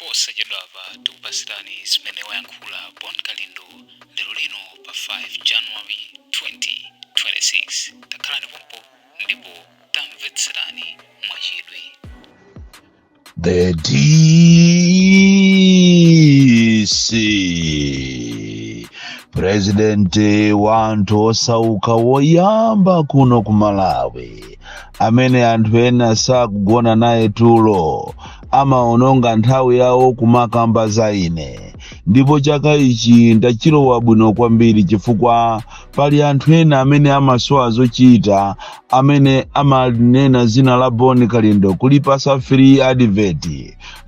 Posachedwapa tikupasirani zimene wayankhula Bon Kalindo lero lino pa 5 January 2026. Takhalani pompo ndipo tamvetserani mwachidwi. The DC President wa anthu osauka woyamba kuno ku Malawi, amene anthu ena sakugona naye tulo, amaononga nthawi yawo kumakamba za ine. Ndipo chaka ichi ndachilowa bwino kwambiri, chifukwa pali anthu ena amene amasowa zochita, amene amanena zina la Bon Kalindo kulipasa free advert.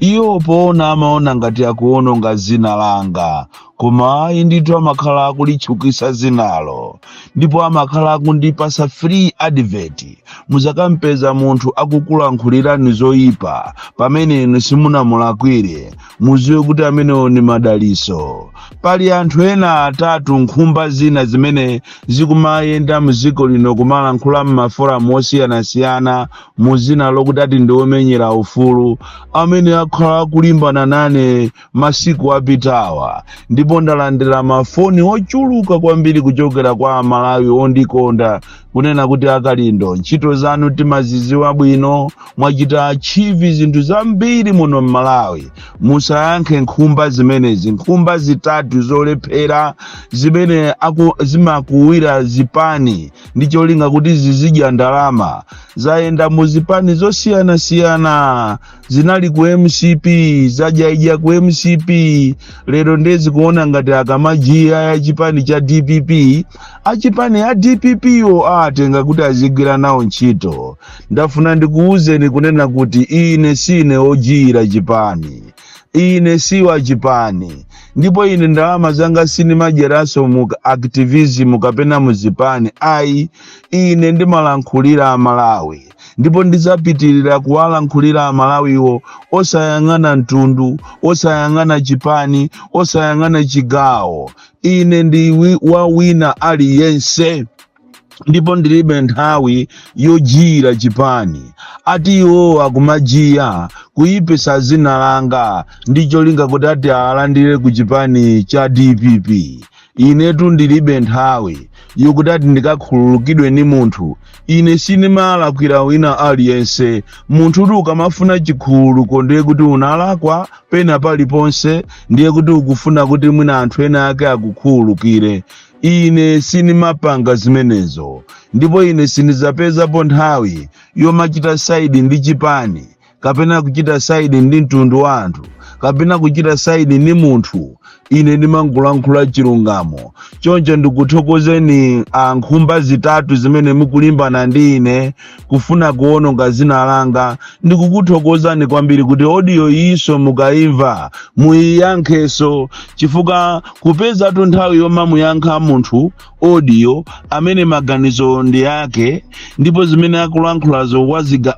Iwo poona amaona ngati akuononga zina langa, koma ayi ndithu, amakhala akulitchukisa zinalo ndipo amakhala akundipasa free advert. Muzakampeza munthu akukulankhulirani zoyipa pamene inu simunamulakwire, muziwe kuti amenewo ni madaliso. Pali anthu ena atatu, nkhumba zina zimene zikumayenda mdziko lino kumalankhula m'maforamu osiyanasiyana mu zina lokuti ati ndi omenyera ufulu, amene akhala akulimbana nane masiku apitawa. Ndipo ndalandira mafoni ochuluka kwambiri kuchokera kwa Amalawi ondikonda, kunena kuti, "Akalindo, ntchito zanu timaziziwa bwino, mwachita achieve zinthu zambiri muno m'Malawi. Musayankhe nkhumba zimenezi." Nkhumba zitatu zolephera zimene zimakuwira zipani ndi cholinga kuti zizidya ndalama, zayenda mu zipani zosiyanasiyana, zinali ku MCP, zadyaidya ku MCP. Lero ndezikuona ngati akamajiya ya chipani cha DPP, achipani ya DPP yo atenga kuti azigwira nawo ntchito. Ndafuna ndikuwuzeni kunena kuti ine sine ojiyira chipani, ine si wa chipani, ndipo ine ndalama zanga sindimadyeranso mu activism kapena mu zipani, ayi. Ine ndimalankhulira Amalawi ndipo ndidzapitirira kuwalankhulira Amalawiwo, osayang'ana mtundu, osayang'ana chipani, osayang'ana chigawo. Ine ndi wa wina aliyense ndipo ndilibe nthawi yojiyira chipani. Ati iwo akumajiya kuyipisa zina langa ndi cholinga kuti ati alandire ku chipani cha DPP. Inetu ndilibe nthawi yokuti ati ndikakhululukidwe ni munthu. Ine sindimalakwira wina aliyense. Munthu kuti ukamafuna chikhululuko, ndiye kuti unalakwa pena paliponse, ndiye kuti ukufuna kuti mwina anthu ena ake akukhululukire. Ine sindimapanga zimenezo, ndipo ine sindidzapezapo nthawi yomachita side ndi chipani, kapena kuchita side ndi mtundu wa anthu, kapena kuchita side ndi munthu. Ine ndimangolankhula chilungamo. Choncho ndikuthokozeni ankhumba zitatu zimene mukulimbana ndi ine kufuna kuwononga zina langa. Ndikukuthokozani kwambiri kuti audio iso mukayimva muyiyankheso, chifukwa kupezatu nthawi yomamuyankha munthu audio amene maganizo ndi ake ndipo zimene akulankhulazo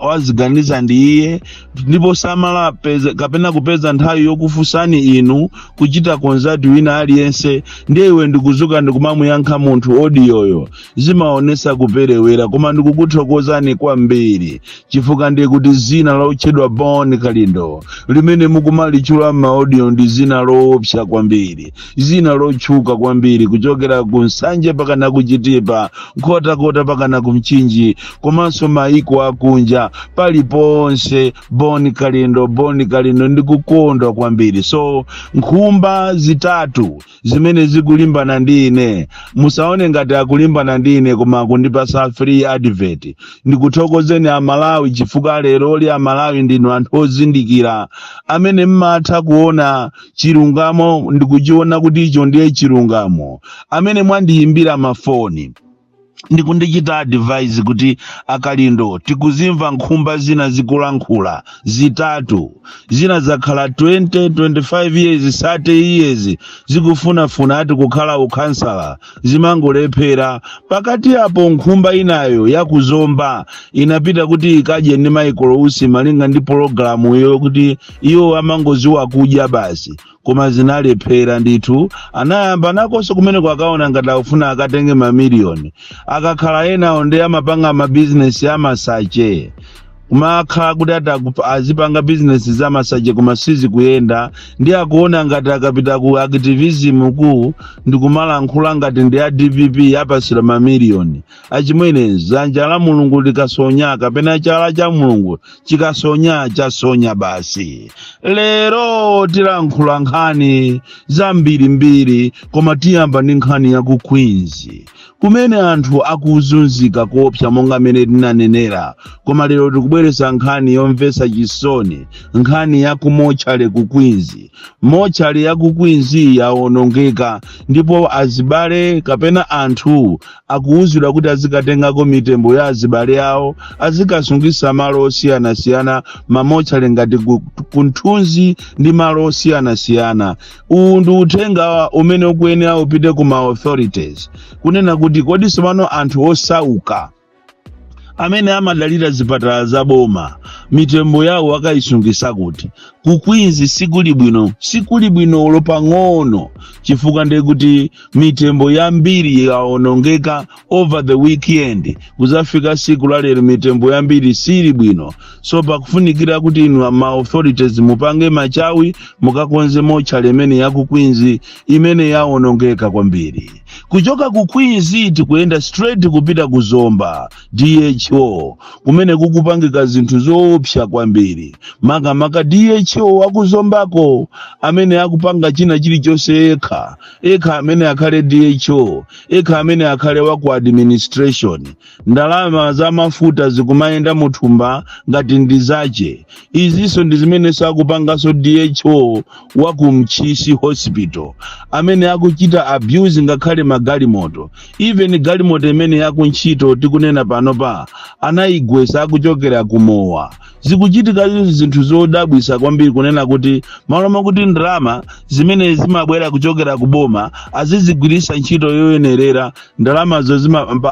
waziganiza ndi iye, ndipo samala peza, kapena kupeza nthawi yokufunsani inu, kuchita consult wina aliyense, ndiye iwe ndikuzuka ndikumamuyankha munthu audioyo, zimaonesa kuperewera. Koma ndikukuthokozani kwambiri, chifukwa ndiye kuti zina lotchedwa Bon Kalindo limene mukumalitchula m'maaudio ndi zina loopsa kwambiri, zina lotchuka kwambiri, kuchokera ku Nsanje pakana kuchitipa, Nkhotakota pakana ku Mchinji, komanso maiko akunja, paliponse Bon Kalindo, Bon Kalindo. Ndikukondwa kwambiri. So nkhumba zitatu zimene zikulimbana ndi ine, musaone ngati akulimbana ndi ine, koma akundipasa free advert. Ndikuthokozeni Amalawi, chifukwa leroli Amalawi ndinu anthu ozindikira amene mmatha kuona chilungamo ndikuchiona kuti icho ndiye chilungamo, amene mwandiyimbira mafoni ndikundichita advise kuti, "Akalindo, tikuzimva nkhumba zina zikulankhula zitatu, zina zakhala 20, 25 years, 30 years, zikufunafuna ati kukhala ukhansala, zimangolephera." Pakati apo nkhumba inayo yakuzomba inapita kuti ikadye ndi Michael Usi malinga ndi pologalamu iyo, kuti iwo amangoziwa kudya basi, koma zinalephera ndithu. Anayamba nakonso kumeneko, akaona ngati akufuna akatenge mamiliyoni. Akakhala enawo ndi amapanga mabizinesi amasache. Kumakhala kuti ati azipanga bizinesi za masache koma sizikuyenda, ndi akuona ngati akapita ku activism ku ndikumalankhula ngati ndi a DPP apasira mamiliyoni. Achimwene, dzanja la Mulungu likasonya kapena chala cha Mulungu chikasonya, chasonya basi. Lero tilankhula nkhani zambirimbiri, koma tiyamba ndi nkhani ya ku Queens kumene anthu akuzunzika kuopsa monga mmene tinanenera. Koma lero tikubweretsa nkhani yomvetsa chisoni, nkhani ya ku mortuary ku Queens. Mortuary ya ku Queens yawonongeka ndipo azibale kapena anthu akuwuzidwa kuti azikatengako mitembo ya azibale awo, azikasungisa malo osiyanasiyana, ma mortuary ngati ku Nthunzi ndi malo osiyanasiyana. Uwu ndi uthenga umene ukuyenera upite ku ma authorities, kunena kuti kodi tsopano anthu osauka amene amadalira zipatala za boma mitembo yawo akayisungisa kuti? Ku Queens sikuli bwino, sikuli bwino olo pang'ono, chifukwa ndiye kuti mitembo yambiri yawonongeka over the weekend. Kuzafika siku la lero mitembo yambiri sili bwino. So pakufunikira kuti inu ma authorities mupange machawi, mukakonze mortuary imene ya ku Queens imene yawonongeka kwambiri. Kuchoka ku Queens tikuyenda straight kupita ku Zomba DHO kumene kukupangika zinthu zoopsa kwambiri, makamaka DHO akuzombako amene akupanga china chilichonse yekha ekha, amene akhale DHO ekha, amene akhale wa ku administration. Ndalama za mafuta zikumayenda muthumba ngati ndi zache. Izinso ndi zimene sakupanganso DHO wa ku Mchisi Hospital amene akuchita abuse ngakhale magalimoto. Even galimoto imene yakuntchito tikunena panopa anayigwesa akuchokera kumowa. Zikuchitika zinthu zodabwisa kwambiri, kunena kuti malo makuti ndalama zimene zimabwera kuchokera kuboma azizigwiritsa ntchito yoyenerera, ndalamazo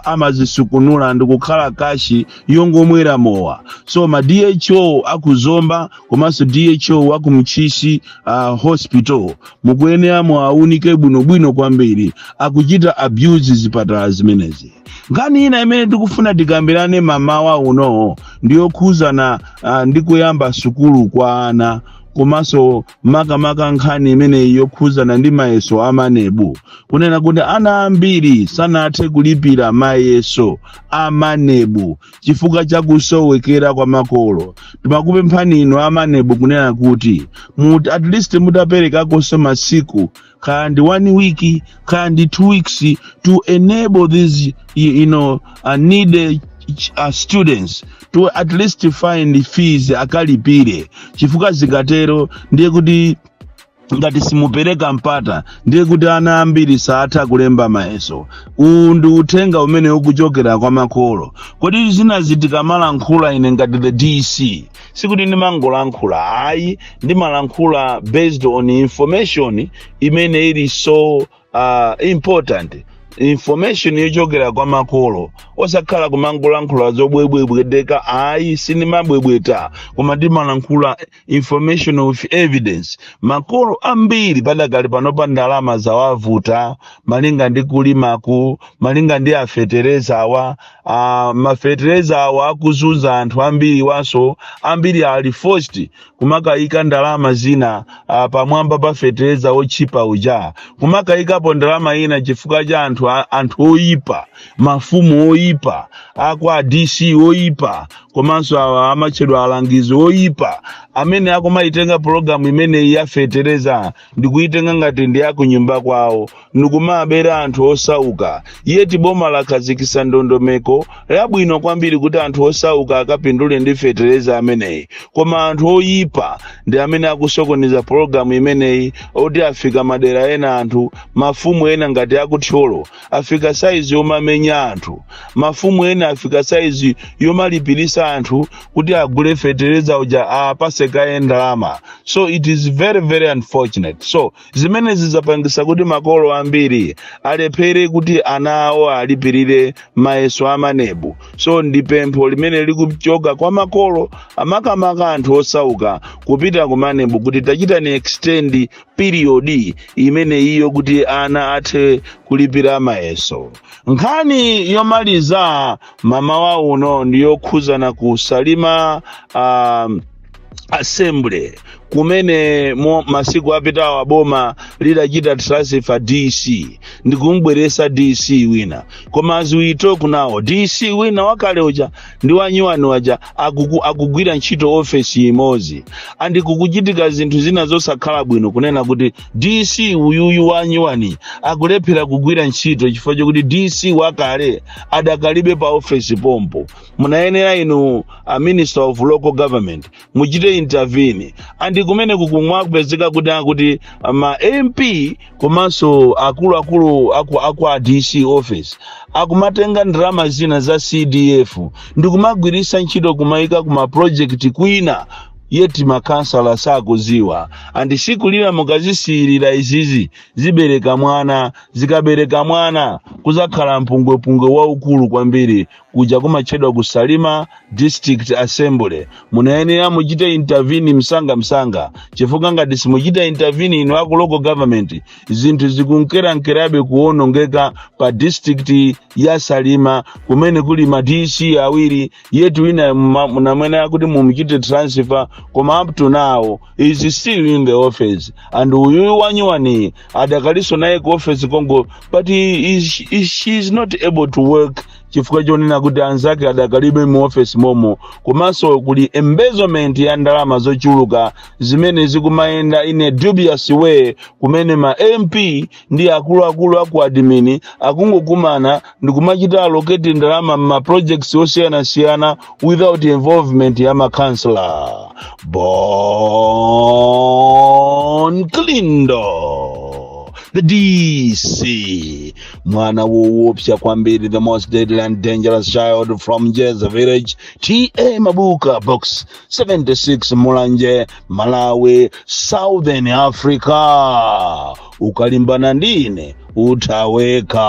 amazisukunula ndi kukhala cash yongomwera mowa. So ma DHO akuzomba komanso DHO aku Mchisi Hospital mukuyenera muaunike bwinobwino kwambiri, akuchita abuse zipatala zimenezi. Nkhani ina imene tikufuna tikambirane mamawa uno ndiyokhuzana ndi kuyamba sukulu kwa ana, komanso makamaka nkhani imeneyi yokhuzana ndi mayeso a MANEB, kunena kuti ana ambiri sanathe kulipira mayeso a MANEB chifukwa chakusowekera kwa makolo. Timakupemphani inu a MANEB kunena kuti at least mutaperekakonso masiku, kaya ndi one week, kaya ndi 2 weeks, to enable these needed students to at least find fees akalipire, chifukwa zikatero ndiye kuti ngati simupereka mpata ndiye kuti ana ambiri satha kulemba mayeso. Uwu ndi uthenga umene ukuchokera kwa makolo. Kodi zinazi tikamalankhula, ine ngati the DC sikuti ndimangolankhula ayi, ndimalankhula based on information imene ili so important, information yochokera kwa makolo, osakhala kumangolankhula zobwebwebwedeka ayi. Sindimabwebweta, koma ndimalankhula information of evidence. Makolo ambiri padakali panopa ndalama zawavuta malinga ndi kulimaku, malinga ndi afetereza awa. Mafetereza awa akuzunza anthu ambiri waso ambiri ali forced kumakayika ndalama zina pamwamba pa fetereza otchipa uja, kumakayikapo ndalama ina chifukwa cha anthu oyipa, mafumu oyipa, akwa DC oyipa, komanso awa amatchedwa alangizi oyipa amene akumayitenga pologalamu imeneyi ya fetereza ndikuyitenga ngati ndi akunyumba kwawo ndikumabera anthu osauka. Yeti boma lakhazikitsa ndondomeko yabwino kwambiri kuti anthu osauka akapindule ndi fetereza ameneyi, koma anthu oyipa ndi amene akusokoneza pologalamu imeneyi, oti afika madera ena anthu, mafumu ena ngati akuthyolo afika saizi yomamenya anthu, mafumu ena afika saizi yomalipirisa anthu kuti agule fetereza uja apase kaye ndalama. So it is very very unfortunate. So zimene zizapangisa kuti makolo ambiri alephere kuti ana awo alipirire mayeso a MANEB. So ndi pempho limene likuchoka kwa makolo, amakamaka anthu osauka, kupita ku MANEB kuti tachitani extend period imene iyo kuti ana athe kulipira mayeso. Nkhani yomaliza mamawa uno ndiyokhuzana mpakana ku Salima Assembly, kumene masiku apitawo boma lidachita transfer DC ndikumbweresa DC wina. Koma as we talk now, DC wina wakale uja ndi wanyuwani waja akugwira ntchito ofesi imodzi, and kukuchitika zinthu zina zosakhala bwino, kunena kuti DC uyuyu wanyuwani akulephera kugwira ntchito chifukwa chokuti DC wakale adakalibe pa ofesi pompo. Munayenera inu a Minister of Local Government muchite intervene. And kumene kukumwa kupezeka kuti ma MP komanso akuluakulu aku a DC office akumatenga ndalama zina za CDF ndikumagwirisa ntchito, kumayika kuma project kwina, yet makansala sakuziwa. And siku lina mukazisiyirira izizi, zibereka mwana. Zikabereka mwana, kuzakhala mpungwepungwe waukulu kwambiri kuja kumatchedwa ku Salima District Assembly. Munayenera muchite intervene msanga msanga, chifukwa ngati simuchita intervene inu aku local government, zinthu zikunkerankerabe kuwonongeka pa district ya Salima, kumene kuli ma DC awiri, yet wina munamwene akuti mumuchite transfer, koma up to now is still in the office, and uyuyu wanyuwani adakaliso naye ku office kongo, but she is not able to work chifukwa chonena kuti anzake adakalibe mu office momo. Komanso kuli embezzlement ya ndalama zochuluka zimene zikumayenda in a dubious way, kumene ma MP ndi akuluakulu aku admin akungokumana ndikumachita allocate ndalama ma projects osiyanasiyana without involvement ya makansela. Bon Kalindo, the DC, mwana woopsa kwambiri, the most deadly and dangerous child from Jeza Village, TA Mabuka, Box 76, Mulanje, Malawi, Southern Africa. Ukalimbana ndine, utaweka.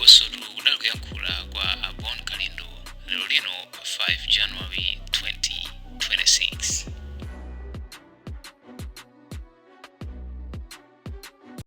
Uso.